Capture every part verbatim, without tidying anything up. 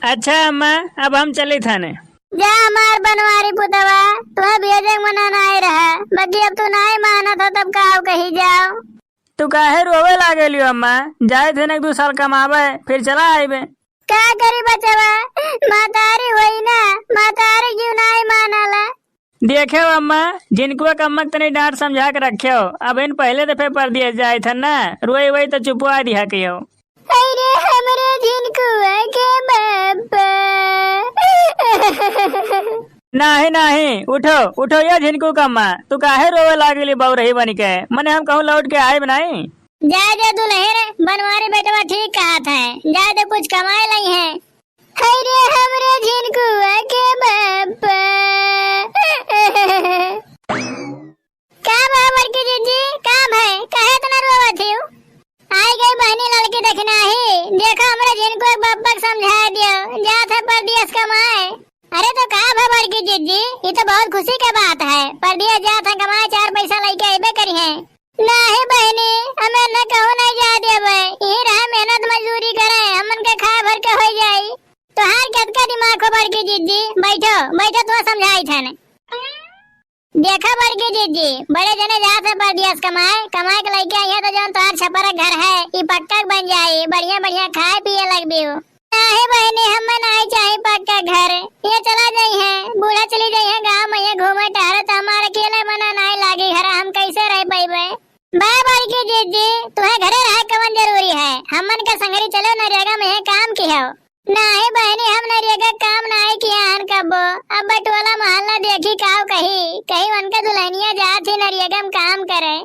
अच्छा अम्मा, अब हम चलित हन। जा हमार बनवारी पुतवा, तुहे भेजे के मना नाई रहा, बाकी अब तू नाई मानत हो तब काव कही जाओ। तू काहे रोवे लागेलियो अम्मा? जाइत हन एक दू साल कमावे, फिर चला आइबे। का करी बचवा, महतारी होई ना, महतारी क्यों नाई मानला? देखे अम्मा, झिनकुआ के अम्मा के तनी डांट समझा के रखे हो। अब इन पहले दफे परदेस जाइत हन ना, रोई वोई तो चुपवा दिहा कहियो। अरे हमरे झिनकुआ के बापा। नाही, नाही, उठो, उठो ये झिनकू के अम्मा, तू काहे रोवे लागली बउरही बनिके? मने हम कहूँ लौट के आइब नाही? जाए दे दुलहिन, बनवारी बेटवा ठीक कहत है, जाए दे कुछ कमाए लइहैं। हाय रे हमरे झिनकुआ के बापा। का बा बड़की जिज्जी, का भय, काहे इतना रोवत हियो? आई गई बहिनी ललकी दखिनाही, देखो हमरे झिनकुआ के बापा के समझाए दियो, जात है परदेस कमाए। अरे तो का भा बड़की जिज्जी, ई तो बहुत खुशी के बात है, परदेस जात है कमाए, चार पैसा लइके अइबे करिहैं। नाही बहिनी, हमें न कहूँ नहीं जाए देबे, यहीं रहे मेहनत मजदूरी करे, हमन के खाए भर के होइ जाई। तोहार केतका दिमाग हो बड़की जिज्जी, बैठो, बैठो, तुहा समझाइत हन। देखो बड़की जिज्जी, बड़े जने जात है परदेस कमाए, कमाए के लइके अइहैं तो जौन तोहार छपरा घर है, ई पक्का के बन जाई, बढ़िया बढ़िया खाए पिए लगबियो। नाही बहिनी, हमें नाही चाही पक्का घर। ये चला जइहैं, बूढ़ा चली जइहैं गाँव में, ये घूमे टहरे तो हमार अकेले मना नाही लागी घरा, हम कैसे रह पइबे? बा बड़की जिज्जी, तुहे घरे रहे कवन जरूरी है? हमन के संगरी चलो नरेगा में ये काम किहो। नाही बहिनी, हम नरेगा काम नाही किहे हन कब्बो। अब टोला मोहल्ला देखी काव कही, कही उनके दुलहिनिया जात ही नरेगा में काम करे।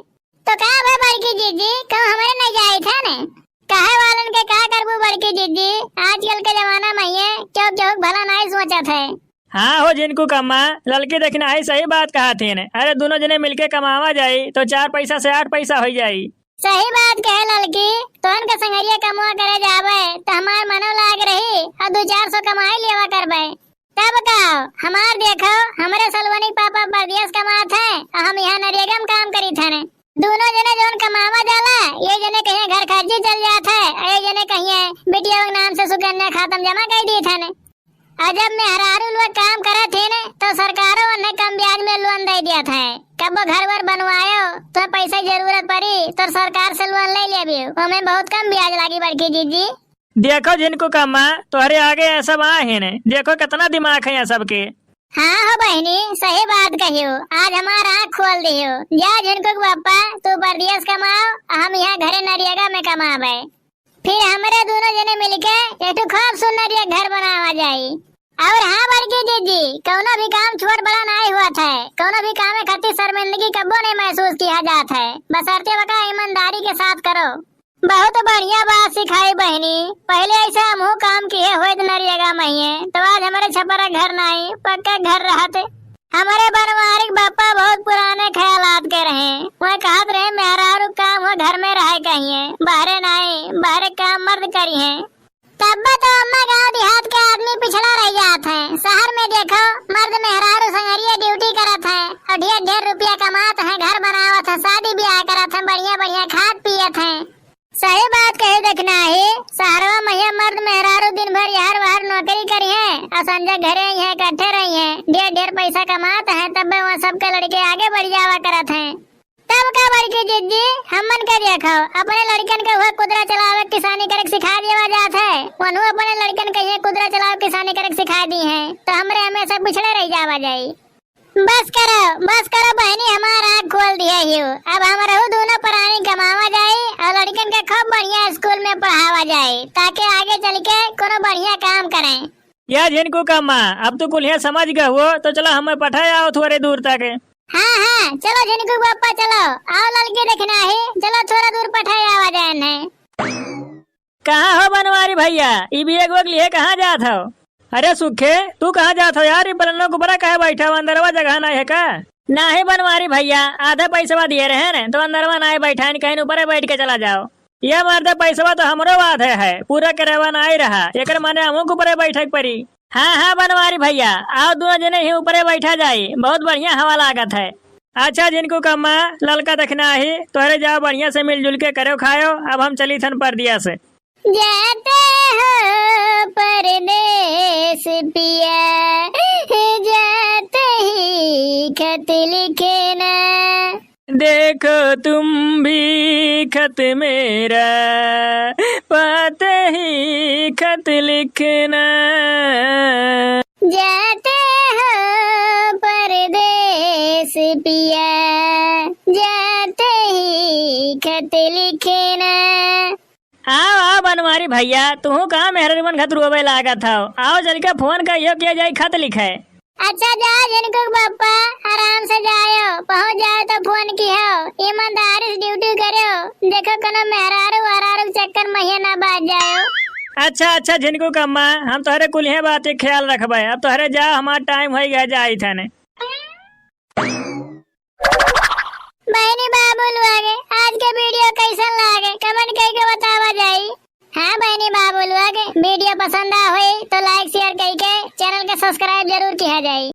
तो का भा बड़की जिज्जी, कहूँ हमरे नहीं जाइत हन? कहे वालन के का करबू बड़की जिज्जी, आजकल के जमाना में ये केहू केहू के भला नाई सोचत है। हाँ हो झिनकू के अम्मा, ललकी दखिनाही सही बात कहत हीन। अरे दुनो जने मिलके कमावा जाई तो चार पैसा से आठ पैसा होइ जाई। सही बात कहे ललकी, तोहन के संगरिया कमवा करे जाबे तो हमार मनो लाग रही और दू चार सौ कमाई लेवा करबे। तब का, हमार देखो, हमरे सलवनी के पापा परदेस कमात हैं, और हम यहाँ नरेगा में काम करीत हन। दुनो जने जौन कमावा जाला, ये जने कहिए घर खर्ची चल जात है, और ये जने कहिए बिटिया के नाम से सुकन्या खाता में जमा कर दीत हन। और जब मेहरारू लोग काम करत हैं न, तो सरकारो उन्हें कम ब्याज में लोन दे दिया था। कबो घर वर बनवायो, तो पैसा जरूरत पड़ी, तो सरकार से लोन ले लेबी, ओमे बहुत कम ब्याज लागी बड़की जिज्जी। देखो झिनकू के अम्मा, तोहरे आगे ये सब आहिन, देखो कितना दिमाग है ये सबके। हाँ हो बहिनी, सही बात कहियो, आज हमार आँख खोल दियो। जा झिनकू के पापा, तू परदेस कमाओ, हम यहाँ घरे नरेगा में कमाबे। फिर हमरे दुनो जने मिलके एक ठो खूब सुंदर ये घर बनावा जाई। और हाँ बड़की जिज्जी, कौनो भी काम छोट बड़ा नाई हुआ था, कौनो भी काम खातिर शर्मिंदगी कब्बो नहीं महसूस किया जात है, बशर्ते वका ईमानदारी के साथ करो। बहुत बढ़िया बात सिखाई बहिनी। पहिले ऐसे हमहू काम किहे होइत नरेगा महिये, तो आज हमरे छपरा घर नाई, पक्का घर रहत। हमरे बनवारी के बापा बहुत पुराने ख्यालात के रहे। वह कहत रहे, मेहरारू काम वह घर में रहे कहिए, बाहरे नाई, बाहरे काम मर्द करिहे। तब्बे तो अम्मा गाँव देहात के आदमी पिछड़ा रह जात है। शहर में देखो, मर्द मेहरारू संगरिये ड्यूटी करत है और ढेर ढेर रुपया कमात है, घर बनावत है, शादी ब्याह करत है, बढ़िया बढ़िया खात पियत है। सही बात कहे देखना ही, शहरवा में ये मर्द मेहरारू दिन भर यार बाहर नौकरी करिहे और संझा घरे अइहे, इकट्ठे रहिहे, ढेर ढेर पैसा कमात है, तब्बे वहाँ सबके लड़के आगे बढ़ जावा करत हैं। तब का बड़की जिज्जी, हमन के देखो, अपने लड़कन के हुआ कुदरा चलावे, किसानी करे के सिखा देवा जात है, वनहु अपने लड़कन के ये कुदरा चलावे, किसानी करे के सिखा दीहे, तो हमरे हमेशा पिछड़े रह जावा जाई। बस करो, बस करो बहिनी, हमार आँख खोल दिहे हियो। अब हमरहू दुनो परानी कमावा जाई और लड़कन के खूब बढ़िया स्कूल में पढ़ावा जाई, ताकि आगे चल के कोनो बढ़िया काम करें। या झिनकू के अम्मा, अब तू कुल्हिया समझ गए हुओ, तो चलो हमें पठाए आओ थोड़े दूर तक। हाँ, हाँ, चलो झिनकू के पापा, चलो, आओ ललकी देखना ही, चलो थोड़ा दूर पठाए आवा जाए नहीं। कहाँ हो बनवारी भैया, ई बैग वैग लिए कहाँ जात हो? अरे सुखे, तू कहाँ जात हो यार, ई पलंगवा के ऊपरा काहे बैठा हो, अंदरवा जगह नाई है का? नाहीं बनवारी भैया, आधा पैसवा दिए रहे न, तो अंदरवा नाई बैठा है, कहीं ऊपरे बैठ के चला जाओ। ये मर्दे पैसवा तो हमरो आधे है, पूरा करवा नाई रहा, एकर माने हमहू के ऊपरे बैठे के पड़ी। हाँ, हाँ बनवारी भैया, आओ दुनो जने ही ऊपरे बैठा जाई, बहुत बढ़िया हवा लागत है। अच्छा झिनकू के अम्मा, ललका देखना ही, तोहरे जाओ बढ़िया से मिलजुल के करो खायो, अब हम चली थन परदेस। जाते हो परदेस। लिखे ना। देखो तुम भी खत मेरा पाते ही खत लिखना। जाते हो परदेस पिया, जाते ही खत लिखे ना। आओ, आओ बनवारी भइया, तुहूँ का मेहररुअन खत रोवे लागत हौ? आओ, चल के फोन कइहो, किहे जाई खत लिखे। अच्छा, जा झिनकू के पप्पा, आराम से जायो, पहुँच जायो तो फोन किहो, ईमानदारी से ड्यूटी करियो, देखो कोनो मेहरारू वहरारू के चक्कर में हियाँ ना बाज जायो। अच्छा, अच्छा झिनकू के अम्मा, हम तोहरे कुल्हे बात के ख्याल रखबे। अब तोहरे जा, हमार टाइम होइ गया, जाइत हने। बहिनी बाबू लोग, आज के वीडियो कैसन लागे, कमेंट कइके बतावा जाई। हाँ बहिनी बाबू लोग, वीडियो पसंद आ होई तो लाइक शेयर कइके चैनल के सब्सक्राइब जरूर किहा जाई।